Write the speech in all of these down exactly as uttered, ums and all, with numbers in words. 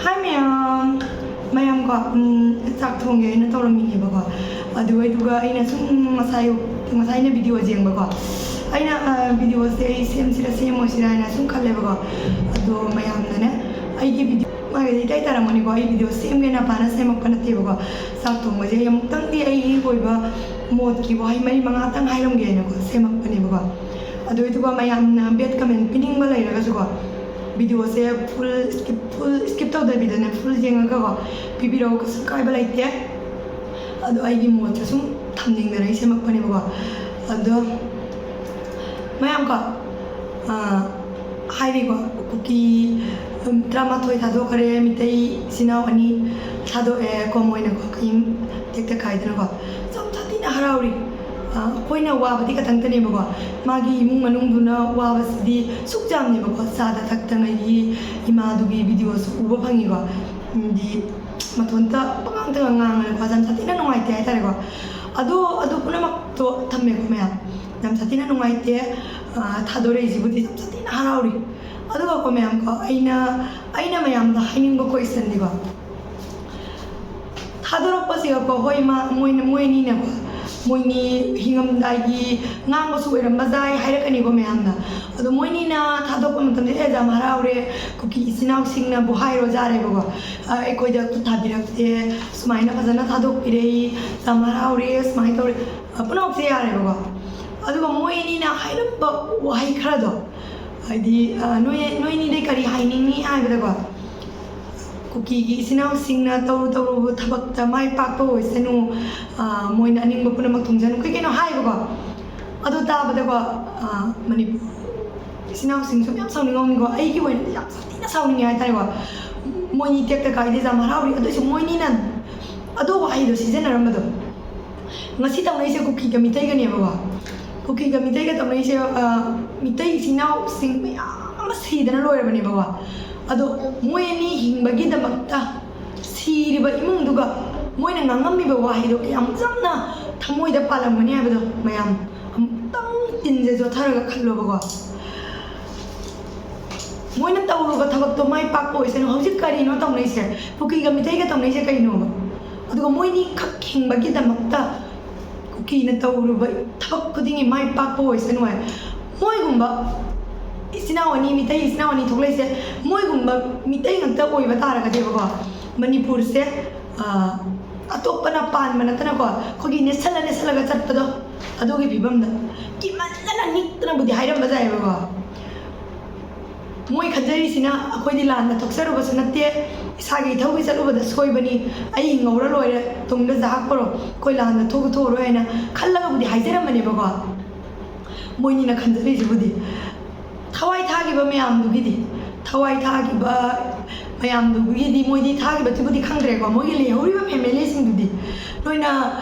Hi ꯃꯌꯥꯝ, ꯃꯌꯥꯝ ꯀꯣ, ꯎꯝ, ꯆꯥꯛ ꯊꯣꯡꯒꯦ ꯍꯥꯏꯅ ꯇꯧꯔꯝꯃꯤꯅꯦꯕꯀꯣ꯫ ꯑꯗꯨ ꯑꯗꯨꯒ ꯑꯩꯅ ꯁꯨꯝ ꯉꯁꯥꯏ, ꯉꯁꯥꯏꯅ ꯚꯤꯗꯤꯑꯣ ꯌꯦꯡꯕꯀꯣ꯫ ꯑꯩꯅ, ꯑ, ꯚꯤꯗꯤꯑꯣꯁꯦ ꯑꯩ ꯁꯦꯝꯁꯤꯔꯥ ꯁꯦꯝꯃꯣꯏꯁꯤꯔꯥ ꯍꯥꯏꯅ ꯁꯨꯝ ꯈꯜꯂꯦꯕꯀꯣ꯫ ꯑꯗꯣ ꯃꯌꯥꯝꯅꯅꯦ, ꯑꯩꯒꯤ ꯚꯤꯗꯤꯑꯣ ꯃꯥꯒꯤꯗꯤ ꯏꯀꯥꯏ ꯇꯥꯔꯝꯒꯅꯤꯀꯣ, ꯑꯩ ꯚꯤꯗꯤꯑꯣ ꯁꯦꯝꯒꯦꯅ ꯄꯥꯅ ꯁꯦꯝꯃꯛꯄ ꯅꯠꯇꯦꯕꯀꯣ꯫ ꯆꯥꯛ ꯊꯣꯡꯕꯁꯦ ꯑꯩ ꯑꯃꯨꯛꯇꯪꯗꯤ ꯑꯩꯒꯤ ꯑꯣꯏꯕ ꯃꯣꯠꯀꯤ ꯋꯥꯍꯩ ꯃꯔꯤ ꯃꯉꯥꯇꯪ ꯍꯥꯏꯔꯝꯒꯦꯅꯀꯣ ꯁꯦꯝꯃꯛꯄꯅꯦꯕꯀꯣ꯫ ꯑꯗꯨ ꯑꯗꯨꯒ ꯃꯌꯥꯝꯅ bad comment ꯄꯤꯅꯤꯡꯕ ꯂꯩꯔꯒꯁꯨꯀꯣ, ꯚꯤꯗꯤꯑꯣꯁꯦ full skip, full skip ꯇꯧꯗꯕꯤꯗꯅꯦ, full ꯌꯦꯡꯉꯒꯀꯣ ꯄꯤꯕꯤꯔꯛꯑꯣ, ꯀꯩꯁꯨ ꯀꯥꯏꯕ ꯂꯩꯇꯦ꯫ ꯑꯗꯣ ꯑꯩꯒꯤ ꯃꯣꯠꯁꯦ ꯁꯨꯝ ꯊꯝꯅꯤꯡꯗꯅ ꯑꯩ ꯁꯦꯝꯃꯛꯄꯅꯦꯕꯀꯣ꯫ ꯑꯗꯣ ꯃꯌꯥꯝ ꯀꯣ, ꯑꯥ, ꯍꯥꯏꯔꯤꯀꯣ, ꯀꯨꯀꯤ, ꯎꯝ, ꯇꯔꯥꯃꯥꯊꯣꯏ ꯊꯥꯗꯣꯛꯈ꯭ꯔꯦ, ꯃꯤꯇꯩ ꯏꯆꯤꯟ ꯏꯅꯥꯎ ꯑꯅꯤ ꯊꯥꯗꯣꯛꯑꯦ ꯀꯣ, ꯃꯣꯏꯅꯀꯣ ꯀꯩꯝ ꯇꯦꯛꯇ ꯀꯥꯏꯗꯅꯀꯣ꯫ ꯌꯥꯝ ꯁꯥꯊꯤꯅ ꯍꯔꯥꯎꯔꯤ꯫ ꯑꯥ, ꯑꯩꯈꯣꯏꯅ ꯋꯥꯕꯗꯤ ꯈꯇꯪꯇꯅꯦꯕꯀꯣ, ꯃꯥꯒꯤ ꯏꯃꯨꯡ ꯃꯅꯨꯡꯗꯨꯅ ꯋꯥꯕꯁꯤꯗꯤ ꯁꯨꯛ ꯌꯥꯝꯅꯦꯕꯀꯣ꯫ ꯆꯥꯗ ꯊꯛꯇꯉꯩꯒꯤ ꯏꯃꯥꯗꯨꯒꯤ ꯚꯤꯗꯤꯑꯣꯁꯨ ꯎꯕ ꯐꯪꯉꯤꯀꯣ꯫ ꯎꯝꯗꯤ ꯃꯊꯣꯟꯇ ꯄꯉꯥꯡꯇ ꯉꯥꯡꯉꯒꯀꯣ, ꯌꯥꯝ ꯁꯥꯊꯤꯅ ꯅꯨꯡꯉꯥꯏꯇꯦ ꯍꯥꯏꯇꯥꯔꯦꯀꯣ꯫ ꯑꯗꯣ ꯑꯗꯨ ꯄꯨꯝꯅꯃꯛꯇꯣ ꯊꯝꯃꯦꯀꯣ ꯃꯌꯥꯝ, ꯌꯥꯝ ꯁꯥꯊꯤꯅ ꯅꯨꯡꯉꯥꯏꯇꯦ꯫ ꯑꯥ, ꯊꯥꯗꯣꯔꯛꯏꯁꯤꯕꯨꯗꯤ ꯌꯥꯝ ꯁꯥꯊꯤꯅ ꯍꯔꯥꯎꯔꯤ꯫ ꯑꯗꯨꯒꯀꯣ ꯃꯌꯥꯝꯀꯣ, ꯑꯩꯅ, ꯑꯩꯅ ꯃꯌꯥꯝꯗ ꯍꯥꯏꯅꯤꯡꯕ questionꯗꯤꯀꯣ, ꯊꯥꯗꯣꯔꯛꯄꯁꯤꯒꯀꯣ, ꯍꯣꯏ, ꯃꯥ, ꯃꯣꯏꯅ, ꯃꯣꯏ ꯑꯅꯤꯅꯀꯣ, ꯃꯣꯏꯅꯤ ꯍꯤꯡꯉꯝꯗꯥꯏꯒꯤ ꯉꯥꯡꯕꯁꯨ ꯑꯣꯏꯔꯝꯕ ꯌꯥꯏ ꯍꯥꯏꯔꯛꯀꯅꯤꯀꯣ ꯃꯌꯥꯝꯅ꯫ ꯑꯗꯣ ꯃꯣꯏꯅꯤꯅ ꯊꯥꯗꯣꯛꯄ ꯃꯇꯝꯗ, "ꯑꯦ, ꯌꯥꯝ ꯍꯔꯥꯎꯔꯦ, ꯀꯨꯀꯤ ꯏꯆꯤꯟ ꯏꯅꯥꯎꯁꯤꯡꯅꯕꯨ ꯍꯥꯏꯔꯣ ꯌꯥꯔꯦꯕꯀꯣ꯫ ꯑ, ꯑꯩꯈꯣꯏꯗ ꯈꯨꯠ ꯊꯥꯕꯤꯔꯛꯇꯦ, ꯁꯨꯃꯥꯏꯅ ꯐꯖꯅ ꯊꯥꯗꯣꯛꯄꯤꯔꯛꯏ, ꯌꯥꯝ ꯍꯔꯥꯎꯔꯦ", ꯁꯨꯃꯥꯏꯅ ꯇꯧꯔꯦ꯫ ꯑ, ꯄꯨꯝꯅꯃꯛꯁꯦ ꯌꯥꯔꯦꯕꯀꯣ꯫ ꯑꯗꯨꯒ ꯃꯣꯏ ꯑꯅꯤꯅ ꯍꯥꯏꯔꯝꯕ ꯋꯥꯍꯩ ꯈꯔꯗꯣ, ꯍꯥꯏꯗꯤ, ꯑ, ꯅꯣꯏ, ꯅꯣꯏ ꯑꯅꯤꯗꯩ ꯀꯔꯤ ꯍꯥꯏꯅꯤꯡꯉꯤ ꯍꯥꯏꯕꯗꯀꯣ, ꯀꯨꯀꯤꯒꯤ ꯏꯆꯤꯟ ꯏꯅꯥꯎꯁꯤꯡꯅ ꯇꯧꯔꯨ ꯇꯧꯔꯨꯕ ꯊꯕꯛꯇ ꯃꯥꯏ ꯄꯥꯛꯄ ꯑꯣꯏꯁꯅꯨ, ꯑ, ꯃꯣꯏꯅ ꯑꯅꯤꯡꯕ ꯄꯨꯝꯅꯃꯛ ꯊꯨꯡꯖꯅꯨ, ꯀꯩ ꯀꯩꯅꯣ ꯍꯥꯏꯌꯦꯕꯀꯣ꯫ ꯑꯗꯨ ꯇꯥꯕꯗꯀꯣ, ꯑ, ꯃꯅꯤꯄꯨꯔ ꯏꯆꯤꯟ ꯏꯅꯥꯎꯁꯤꯡꯁꯨ ꯌꯥꯝ ꯁꯥꯎꯅꯤꯡꯉꯝꯅꯤꯀꯣ꯫ ꯑꯩꯒꯤ ꯑꯣꯏꯅꯗꯤ ꯌꯥꯝ ꯁꯥꯊꯤꯅ ꯁꯥꯎꯅꯤꯡꯉꯦ ꯍꯥꯏꯇꯥꯔꯦꯀꯣ꯫ ꯃꯣꯏꯅꯤ ꯇꯦꯛꯇ ꯀꯥꯏꯗꯦ, ꯌꯥꯝ ꯍꯔꯥꯎꯔꯤ꯫ ꯑꯗꯨꯏꯁꯨ ꯃꯣꯏꯅꯤꯅ ꯑꯗꯨ ꯋꯥꯍꯩꯗꯣ ꯁꯤꯖꯤꯟꯅꯔꯝꯕꯗꯣ, ꯉꯁꯤ ꯇꯧꯅꯩꯁꯦ ꯀꯨꯀꯤꯒ ꯃꯤꯇꯩꯒꯅꯦꯕꯀꯣ꯫ ꯀꯨꯀꯤꯒ ꯃꯤꯇꯩꯒ ꯇꯧꯅꯩꯁꯦ, ꯑ, ꯃꯤꯇꯩ ꯏꯆꯤꯟ ꯏꯅꯥꯎꯁꯤꯡ ꯃꯌꯥꯝ ꯑꯃ ꯁꯤꯗꯅ ꯂꯣꯏꯔꯕꯅꯦꯕꯀꯣ꯫ ꯑꯗꯣ ꯃꯣꯏ ꯑꯅꯤ ꯍꯤꯡꯕꯒꯤꯗꯃꯛꯇ ꯁꯤꯔꯤꯕ ꯏꯃꯨꯡꯗꯨꯒ ꯃꯣꯏꯅ ꯉꯥꯡꯉꯝꯃꯤꯕ ꯋꯥꯍꯩꯗꯣ ꯀꯌꯥꯝ ꯆꯝꯅ ꯊꯃꯣꯏꯗ ꯄꯥꯜꯂꯝꯒꯅꯤ ꯍꯥꯏꯕꯗꯣ ꯃꯌꯥꯝ ꯑꯃꯨꯛꯇꯪ ꯇꯤꯟꯁꯦ ꯆꯣꯠꯊꯔꯒ ꯈꯜꯂꯣꯕꯀꯣ꯫ ꯃꯣꯏꯅ ꯇꯧꯔꯨꯕ ꯊꯕꯛꯇꯣ ꯃꯥꯏ ꯄꯥꯛꯄ ꯑꯣꯏꯁꯅꯨ꯫ ꯍꯧꯖꯤꯛ ꯀꯔꯤꯅꯣ ꯇꯧꯅꯩꯁꯦ? ꯀꯨꯀꯤꯒ ꯃꯤꯇꯩꯒ ꯇꯧꯅꯩꯁꯦ ꯀꯩꯅꯣꯕ? ꯑꯗꯨꯒ ꯃꯣꯏꯅꯤ ꯈꯛ ꯍꯤꯡꯕꯒꯤꯗꯃꯛꯇ ꯀꯨꯀꯤꯅ ꯇꯧꯔꯨꯕ ꯊꯕꯛ ꯈꯨꯗꯤꯡꯒꯤ ꯃꯥꯏ ꯄꯥꯛꯄ ꯑꯣꯏꯁꯅꯨ ꯍꯥꯏ꯫ ꯃꯣꯏꯒꯨꯝꯕ ꯏꯆꯤꯟ ꯏꯅꯥꯎ ꯑꯅꯤ, ꯃꯤꯇꯩ ꯏꯆꯤꯟ ꯏꯅꯥꯎ ꯑꯅꯤ ꯊꯣꯛꯂꯛꯏꯁꯦ, ꯃꯣꯏꯒꯨꯝꯕ ꯃꯤꯇꯩ ꯉꯥꯛꯇ ꯑꯣꯏꯕ ꯇꯥꯔꯒꯗꯤꯕꯀꯣ, ꯃꯅꯤꯄꯨꯔꯁꯦ, ꯑꯥ, ꯑꯇꯣꯞꯄꯅ ꯄꯥꯟꯕ ꯅꯠꯇꯅꯀꯣ, ꯑꯩꯈꯣꯏꯒꯤ ꯅꯦꯠꯁꯜꯂ ꯅꯦꯠꯁꯜꯂꯒ ꯆꯠꯄꯗꯣ, ꯑꯗꯨꯒꯤ ꯐꯤꯕꯝꯗ ꯀꯤꯃꯟꯗꯅ ꯅꯤꯛꯇꯅꯕꯨꯗꯤ ꯍꯥꯏꯔꯝꯕ ꯌꯥꯏꯌꯦꯕꯀꯣ꯫ ꯃꯣꯏ ꯈꯟꯖꯔꯤꯁꯤꯅ, "ꯑꯩꯈꯣꯏꯗꯤ ꯂꯥꯟꯅ ꯊꯣꯛꯆꯔꯨꯕꯁꯨ ꯅꯠꯇꯦ, ꯏꯁꯥꯒꯤ ꯏꯊꯧꯒꯤ ꯆꯠꯂꯨꯕꯗ ꯁꯣꯏꯕꯅꯤ, ꯑꯩ ꯍꯤꯡꯍꯧꯔ ꯂꯣꯏꯔꯦ, ꯇꯨꯡꯗ ꯖꯍꯥꯛ ꯄꯣꯔꯣ, ꯑꯩꯈꯣꯏ ꯂꯥꯟꯅ ꯊꯣꯛꯎ ꯊꯣꯛꯎꯔꯣꯏ" ꯍꯥꯏꯅ ꯈꯜꯂꯒꯕꯨꯗꯤ ꯍꯥꯏꯖꯔꯝꯕꯅꯦꯕꯀꯣ꯫ ꯃꯣꯏꯅꯤꯅ ꯈꯟꯖꯔꯤꯁꯤꯕꯨꯗꯤ ꯊꯋꯥꯏ ꯊꯥꯈꯤꯕ ꯃꯌꯥꯝꯗꯨꯒꯤꯗꯤ, ꯊꯋꯥꯏ ꯊꯥꯈꯤꯕ ꯃꯌꯥꯝꯗꯨꯒꯤꯗꯤ ꯃꯣꯏꯗꯤ ꯊꯥꯈꯤꯕꯗꯨꯕꯨꯗꯤ ꯈꯪꯗ꯭ꯔꯦꯀꯣ, ꯃꯣꯏꯒꯤ ꯂꯩꯍꯧꯔꯤꯕ ꯐꯦꯃꯤꯂꯤꯁꯤꯡꯗꯨꯗꯤ꯫ ꯅꯣꯏꯅ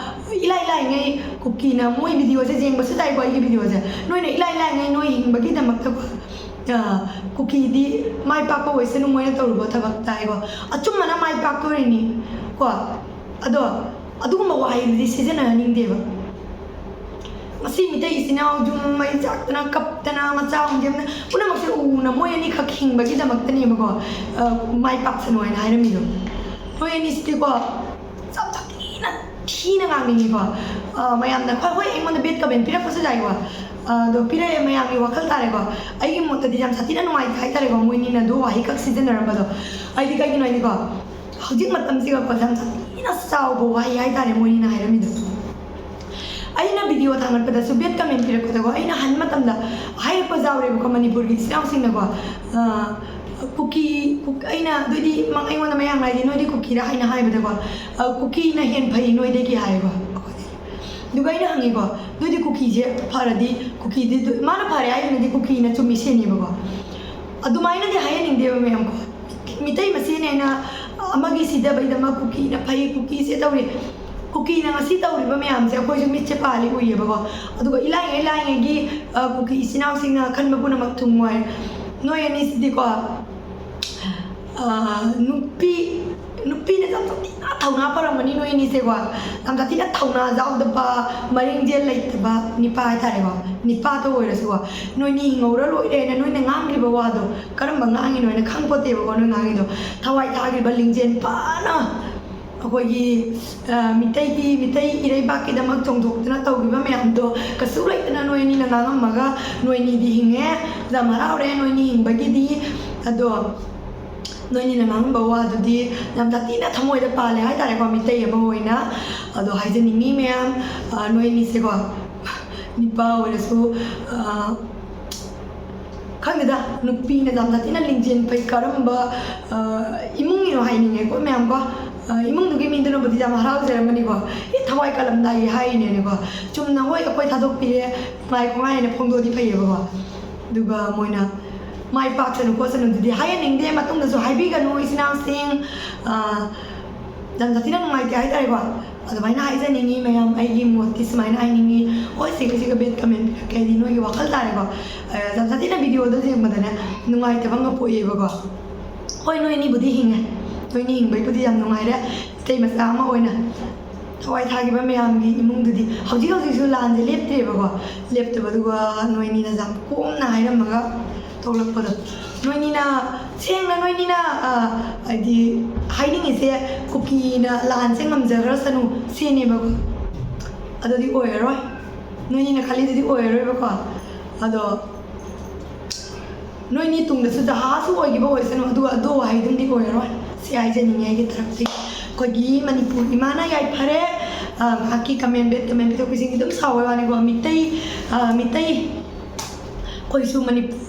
ꯏꯂꯥꯏ ꯂꯥꯏꯉꯩ ꯀꯨꯀꯤꯅ, ꯃꯣꯏ ꯚꯤꯗꯤꯑꯣꯁꯦ ꯌꯦꯡꯕꯁꯨ ꯇꯥꯏꯀꯣ, ꯑꯩꯒꯤ ꯚꯤꯗꯤꯑꯣꯁꯦ, ꯅꯣꯏꯅ ꯏꯂꯥꯏ ꯂꯥꯏꯉꯩ ꯅꯣꯏ ꯍꯤꯡꯕꯒꯤꯗꯃꯛꯇꯀꯣ, ꯑ, ꯀꯨꯀꯤꯗꯤ ꯃꯥꯏ ꯄꯥꯛꯄ ꯑꯣꯏꯁꯅꯨ ꯃꯣꯏꯅ ꯇꯧꯔꯨꯕ ꯊꯕꯛꯇ ꯍꯥꯏꯀꯣ, ꯑꯆꯨꯝꯕꯅ ꯃꯥꯏ ꯄꯥꯛꯇꯣꯔꯤꯅꯤ ꯀꯣ꯫ ꯑꯗꯣ ꯑꯗꯨꯒꯨꯝꯕ ꯋꯥꯍꯩꯗꯨꯗꯤ ꯁꯤꯖꯤꯟꯅꯍꯟꯅꯤꯡꯗꯦꯕ꯫ ꯉꯁꯤ ꯃꯤꯇꯩ ꯏꯆꯤꯟ ꯏꯅꯥꯎ ꯌꯨꯝ ꯃꯩ ꯆꯥꯛꯇꯅ ꯀꯞꯇꯅ ꯃꯆꯥ ꯑꯃꯨꯛ ꯌꯦꯡꯗꯅ ꯄꯨꯝꯅꯃꯛꯁꯦ ꯎꯅ ꯃꯣꯏ ꯑꯅꯤꯈꯛ ꯍꯤꯡꯕꯒꯤꯗꯃꯛꯇꯅꯦꯕꯀꯣ, ꯑ, ꯃꯥꯏ ꯄꯥꯛꯁꯅꯨ ꯍꯥꯏꯅ ꯍꯥꯏꯔꯝꯃꯤꯗꯣ꯫ ꯅꯣꯏ ꯑꯅꯤꯁꯤꯗꯤꯀꯣ ꯌꯥꯝ ꯁꯥꯊꯤꯅ ꯊꯤꯅ ꯉꯥꯡꯅꯤꯡꯉꯤꯀꯣ꯫ ꯑ, ꯃꯌꯥꯝꯅ ꯍꯣꯏ ꯍꯣꯏ ꯑꯩꯉꯣꯟꯗ ꯕꯦꯠ ꯀꯃꯦꯟ ꯄꯤꯔꯛꯄꯁꯨ ꯌꯥꯏꯀꯣ꯫ ꯑ, ꯑꯗꯣ ꯄꯤꯔꯛꯑꯦ, ꯃꯌꯥꯝꯒꯤ ꯋꯥꯈꯜ ꯇꯥꯔꯦꯀꯣ꯫ ꯑꯩꯒꯤ ꯃꯣꯠꯇꯗꯤ ꯌꯥꯝ ꯁꯥꯊꯤꯅ ꯅꯨꯡꯉꯥꯏꯇꯦ ꯍꯥꯏꯇꯥꯔꯦꯀꯣ, ꯃꯣꯏꯅꯤꯅ ꯑꯗꯨ ꯋꯥꯍꯩꯈꯛ ꯁꯤꯖꯤꯟꯅꯔꯝꯕꯗꯣ꯫ ꯑꯩꯗꯤ ꯀꯩꯒꯤꯅꯣ ꯍꯥꯏꯗꯤꯀꯣ, ꯍꯧꯖꯤꯛ ꯃꯇꯝꯁꯤꯒꯀꯣ ꯌꯥꯝ ꯁꯥꯊꯤꯅ ꯆꯥꯎꯕ ꯋꯥꯍꯩ ꯍꯥꯏꯇꯥꯔꯦ ꯃꯣꯏꯅꯤꯅ ꯍꯥꯏꯔꯝꯃꯤꯗꯣ꯫ ꯑꯩꯅ ꯚꯤꯗꯤꯑꯣ ꯊꯥꯡꯒꯠꯄꯗꯁꯨ ꯕꯦꯠ ꯀꯃꯦꯟ ꯄꯤꯔꯛꯄꯗꯀꯣ, ꯑꯩꯅ ꯍꯟ ꯃꯇꯝꯗ ꯍꯥꯏꯔꯛꯄ ꯌꯥꯎꯔꯦꯕꯀꯣ, ꯃꯅꯤꯄꯨꯔꯒꯤ ꯏꯆꯤꯟ ꯏꯅꯥꯎꯁꯤꯡꯅꯀꯣ, ꯑ, ꯀꯨꯀꯤ, ꯀꯨꯛ-, ꯑꯩꯅ ꯑꯗꯨꯗꯤ ꯃꯪ-, ꯑꯩꯉꯣꯟꯗ ꯃꯌꯥꯡ ꯂꯥꯏꯗꯤ ꯅꯣꯏꯗꯤ ꯀꯨꯀꯤꯔ ꯍꯥꯏꯅ ꯍꯥꯏꯕꯗꯀꯣ, ꯑ, ꯀꯨꯀꯤꯅ ꯍꯦꯟ ꯐꯩ ꯅꯣꯏꯗꯒꯤ ꯍꯥꯏꯌꯦꯀꯣ꯫ ꯑꯗꯨꯒ ꯑꯩꯅ ꯍꯪꯉꯤꯀꯣ, ꯅꯣꯏꯗꯤ ꯀꯨꯀꯤꯁꯦ ꯐꯔꯗꯤ, ꯀꯨꯀꯤꯗꯤ ꯑꯗꯨ-, ꯃꯥꯅ ꯐꯔꯦ ꯍꯥꯏꯗꯨꯅꯗꯤ ꯀꯨꯀꯤꯅ ꯆꯨꯝꯃꯤ ꯁꯦꯡꯉꯦꯕꯀꯣ꯫ ꯑꯗꯨꯃꯥꯏꯅꯗꯤ ꯍꯥꯏꯍꯟꯅꯤꯡꯗꯦꯕ ꯃꯌꯥꯝ ꯀꯣ꯫ ꯃꯤꯇꯩ ꯃꯁꯦꯟ ꯍꯥꯏꯅ ꯑꯃꯒꯤ ꯁꯤꯗꯕꯩꯗꯃꯛ ꯀꯨꯀꯤꯅ ꯐꯩ, ꯀꯨꯀꯤꯁꯦ ꯇꯧꯔꯤ꯫ ꯀꯨꯀꯤꯅ ꯉꯁꯤ ꯇꯧꯔꯤꯕ ꯃꯌꯥꯝꯁꯦ ꯑꯩꯈꯣꯏꯁꯨ ꯃꯤꯠꯁꯦ ꯄꯥꯜꯂꯤ ꯎꯏꯌꯦꯕꯀꯣ꯫ ꯑꯗꯨꯒ ꯏꯂꯥꯏꯉꯩ ꯂꯥꯏꯉꯩꯒꯤ, ꯑ, ꯀꯨꯀꯤ ꯏꯆꯤꯟ ꯏꯅꯥꯎꯁꯤꯡꯅ ꯈꯟꯕ ꯄꯨꯝꯅꯃꯛ ꯊꯨꯡꯉꯣꯏ꯫ ꯅꯣꯏ ꯑꯅꯤꯁꯤꯗꯤꯀꯣ, ꯑ, ꯅꯨꯄꯤ ꯅꯨꯄꯤꯅ ꯌꯥꯝ ꯁꯥꯊꯤꯅ ꯊꯧꯅꯥ ꯐꯔꯝꯒꯅꯤ ꯅꯣꯏ ꯑꯅꯤꯁꯦꯀꯣ꯫ ꯌꯥꯝ ꯁꯥꯊꯤꯅ ꯊꯧꯅꯥ ꯌꯥꯎꯗꯕ, ꯃꯔꯤꯡꯖꯦꯜ ꯂꯩꯇꯕ ꯅꯤꯄꯥ ꯍꯥꯏꯇꯥꯔꯦꯀꯣ꯫ ꯅꯤꯄꯥꯗ ꯑꯣꯏꯔꯁꯨꯀꯣ, ꯅꯣꯏꯅꯤ ꯍꯤꯡꯍꯧꯔ ꯂꯣꯏꯔꯦꯅ ꯅꯣꯏꯅ ꯉꯥꯡꯈ꯭ꯔꯤꯕ ꯋꯥꯗꯣ ꯀꯔꯝꯕ ꯉꯥꯡꯉꯤꯅꯣ ꯍꯥꯏꯅ ꯈꯪꯄꯣꯠꯇꯦꯕꯀꯣ꯫ ꯅꯣꯏ ꯉꯥꯡꯉꯤꯗꯣ ꯊꯋꯥꯏ ꯊꯥꯈ꯭ꯔꯤꯕ ꯂꯤꯡꯖꯦꯜ ꯐꯅ ꯑꯩꯈꯣꯏꯒꯤ, ꯑ, ꯃꯤꯇꯩꯒꯤ, ꯃꯤꯇꯩ ꯏꯔꯩꯕꯥꯛꯀꯤꯗꯃꯛ ꯆꯣꯡꯊꯣꯛꯇꯨꯅ ꯇꯧꯈꯤꯕ ꯃꯌꯥꯝꯗꯣ ꯀꯩꯁꯨ ꯂꯩꯇꯅ ꯅꯣꯏ ꯑꯅꯤꯅ ꯉꯥꯡꯉꯝꯃꯒ ꯅꯣꯏ ꯑꯅꯤꯗꯤ ꯍꯤꯡꯉꯦ, ꯌꯥꯝ ꯍꯔꯥꯎꯔꯦ ꯅꯣꯏ ꯑꯅꯤ ꯍꯤꯡꯕꯒꯤꯗꯤ꯫ ꯑꯗꯣ ꯅꯣꯏ ꯑꯅꯤꯅ ꯉꯥꯡꯉꯝꯕ ꯋꯥꯗꯨꯗꯤ ꯌꯥꯝ ꯁꯥꯊꯤꯅ ꯊꯃꯣꯏꯗ ꯄꯥꯜꯂꯦ ꯍꯥꯏꯇꯥꯔꯦꯀꯣ, ꯃꯤꯇꯩ ꯑꯃ ꯑꯣꯏꯅ꯫ ꯑꯗꯣ ꯍꯥꯏꯖꯅꯤꯡꯉꯤ ꯃꯌꯥꯝ, ꯑ, ꯅꯣꯏ ꯑꯅꯤꯁꯦꯀꯣ, ꯅꯤꯄꯥ ꯑꯣꯏꯔꯁꯨ, ꯑ, ꯈꯪꯗꯦꯗ, ꯅꯨꯄꯤꯅ ꯌꯥꯝ ꯁꯥꯊꯤꯅ ꯂꯤꯡꯖꯦꯜ ꯐꯩ꯫ ꯀꯔꯝꯕ, ꯑ, ꯏꯃꯨꯡꯒꯤꯅꯣ ꯍꯥꯏꯅꯤꯡꯉꯦꯀꯣ ꯃꯌꯥꯝꯀꯣ꯫ ꯑ, ꯏꯃꯨꯡꯗꯨꯒꯤ ꯃꯤꯗꯨꯅꯕꯨꯗꯤ ꯌꯥꯝ ꯍꯔꯥꯎꯖꯔꯝꯃꯅꯤꯀꯣ꯫ "ꯑꯦ, ꯊꯋꯥꯏ ꯀꯜꯂꯝꯗꯥꯏꯒꯤ ꯍꯥꯏꯔꯤꯅꯦꯅꯦꯀꯣ"꯫ ꯆꯨꯝꯅ ꯍꯣꯏ ꯑꯩꯈꯣꯏ ꯊꯥꯗꯣꯛꯄꯤꯔꯦ, ꯉꯥꯏꯈꯣ ꯉꯥꯏꯅ ꯐꯣꯡꯗꯣꯛꯑꯗꯤ ꯐꯩꯌꯦꯕꯀꯣ꯫ ꯑꯗꯨꯒ ꯃꯣꯏꯅ "ꯃꯥꯏ ꯄꯥꯛꯁꯅꯨ ꯈꯣꯠꯁꯅꯨ"ꯗꯨꯗꯤ ꯍꯥꯏꯍꯟꯅꯤꯡꯗꯦ, ꯃꯇꯨꯡꯗꯁꯨ ꯍꯥꯏꯕꯤꯒꯅꯨ ꯏꯆꯤꯟ ꯏꯅꯥꯎꯁꯤꯡ꯫ ꯑ, ꯌꯥꯝ ꯁꯥꯊꯤꯅ ꯅꯨꯡꯉꯥꯏꯇꯦ ꯍꯥꯏꯇꯥꯔꯦꯀꯣ꯫ ꯑꯗꯨꯃꯥꯏꯅ ꯍꯥꯏꯖꯅꯤꯡꯉꯤ ꯃꯌꯥꯝ, ꯑꯩꯒꯤ ꯃꯣꯠꯇꯤ ꯁꯨꯃꯥꯏꯅ ꯍꯥꯏꯅꯤꯡꯉꯤ꯫ ꯍꯣꯏ, ꯁꯤꯒ ꯁꯤꯒ bad comment ꯄꯤꯔꯛꯀꯦ ꯍꯥꯏꯗꯤ ꯅꯣꯏꯒꯤ ꯋꯥꯈꯜ ꯇꯥꯔꯦꯀꯣ꯫ ꯑ, ꯌꯥꯝ ꯁꯥꯊꯤꯅ video ꯗꯣ ꯌꯦꯡꯕꯗꯅꯦ ꯅꯨꯡꯉꯥꯏꯇꯕ ꯑꯃ ꯄꯣꯛꯑꯦꯕꯀꯣ꯫ ꯍꯣꯏ, ꯅꯣꯏ ꯑꯅꯤꯕꯨꯗꯤ ꯍꯤꯡꯉꯦ, ꯅꯣꯏ ꯑꯅꯤ ꯍꯤꯡꯕꯩꯕꯨꯗꯤ ꯌꯥꯝ ꯅꯨꯡꯉꯥꯏꯔꯦ꯫ ꯃꯤꯇꯩ ꯃꯆꯥ ꯑꯃ ꯑꯣꯏꯅ ꯊꯋꯥꯏ ꯊꯥꯈꯤꯕ ꯃꯌꯥꯝꯒꯤ ꯏꯃꯨꯡꯗꯨꯗꯤ ꯍꯧꯖꯤꯛ ꯍꯧꯖꯤꯛꯁꯨ ꯂꯥꯟꯁꯦ ꯂꯦꯞꯇ꯭ꯔꯦꯕꯀꯣ꯫ ꯂꯦꯞꯇꯕ, ꯑꯗꯨꯒ ꯅꯣꯏꯅꯤꯅ ꯌꯥꯝ ꯀꯣꯝꯅ ꯍꯥꯏꯔꯝꯃꯒ ꯊꯣꯛꯂꯛꯄꯗꯣ꯫ ꯅꯣꯏꯅꯤꯅ ꯁꯦꯡꯅ, ꯅꯣꯏꯅꯤꯅ, ꯑ, ꯍꯥꯏꯗꯤ ꯍꯥꯏꯅꯤꯡꯉꯤꯁꯦ ꯀꯨꯀꯤꯅ ꯂꯥꯟꯁꯦ ꯉꯝꯖꯈ꯭ꯔꯁꯅꯨ ꯁꯤꯅꯦꯕꯀꯣ꯫ ꯑꯗꯨꯗꯤ ꯑꯣꯏꯔꯔꯣꯏ, ꯅꯣꯏꯅꯤꯅ ꯈꯜꯂꯤꯗꯨꯗꯤ ꯑꯣꯏꯔꯔꯣꯏꯕꯀꯣ꯫ ꯑꯗꯣ ꯅꯣꯏꯅꯤ ꯇꯨꯡꯗꯁꯨ ꯖꯍꯥꯖꯁꯨ ꯑꯣꯏꯈꯤꯕ ꯑꯣꯏꯁꯅꯨ, ꯑꯗꯨꯒ ꯑꯗꯣ ꯋꯥꯍꯩꯗꯨꯝꯗꯤ ꯑꯣꯏꯔꯔꯣꯏ꯫ ꯁꯤ ꯍꯥꯏꯖꯅꯤꯡꯉꯤ ꯑꯩꯒꯤ ꯇꯔꯐꯇꯒꯤ꯫ ꯑꯩꯈꯣꯏꯒꯤ ꯃꯅꯤꯄꯨꯔ ꯏꯃꯥꯅ ꯌꯥꯏꯐꯔꯦ꯫ ꯑ, ꯃꯍꯥꯛꯀꯤ comment, bad comment ꯄꯤꯊꯣꯛꯄꯤꯁꯤꯡꯒꯤ ꯑꯗꯨꯝ ꯁꯥꯎꯕꯩ ꯋꯥꯅꯤꯀꯣ꯫ ꯃꯤꯇꯩ, ꯑ, ꯃꯤꯇꯩ ꯑꯩꯈꯣꯏꯁꯨ ꯃꯅꯤꯄꯨꯔ,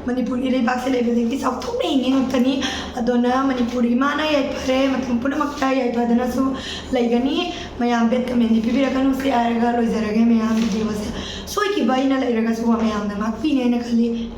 ꯃꯅꯤꯄꯨꯔꯒꯤ ꯂꯩꯕꯥꯛꯁꯦ ꯂꯩꯕꯁꯤꯡꯒꯤ ꯆꯥꯎꯊꯣꯛꯅ ꯍꯤꯡꯉꯤ ꯉꯥꯛꯇꯅꯤ꯫ ꯑꯗꯨꯅ ꯃꯅꯤꯄꯨꯔ ꯏꯃꯥꯅ ꯌꯥꯏꯐꯔꯦ, ꯃꯇꯝ ꯄꯨꯝꯅꯃꯛꯇ ꯌꯥꯏꯐꯗꯅꯁꯨ ꯂꯩꯒꯅꯤ꯫ ꯃꯌꯥꯝ bad comment ꯗꯤ ꯄꯤꯕꯤꯔꯛꯀꯅꯨ꯫ ꯁꯤ ꯍꯥꯏꯔꯒ ꯂꯣꯏꯖꯔꯒꯦ ꯃꯌꯥꯝ video ꯁꯦ꯫ ꯁꯣꯏꯈꯤꯕ ꯑꯩꯅ ꯂꯩꯔꯒꯁꯨ ꯃꯌꯥꯝꯅ ꯉꯥꯛꯄꯤꯅꯦ ꯍꯥꯏꯅ ꯈꯜꯂꯤ꯫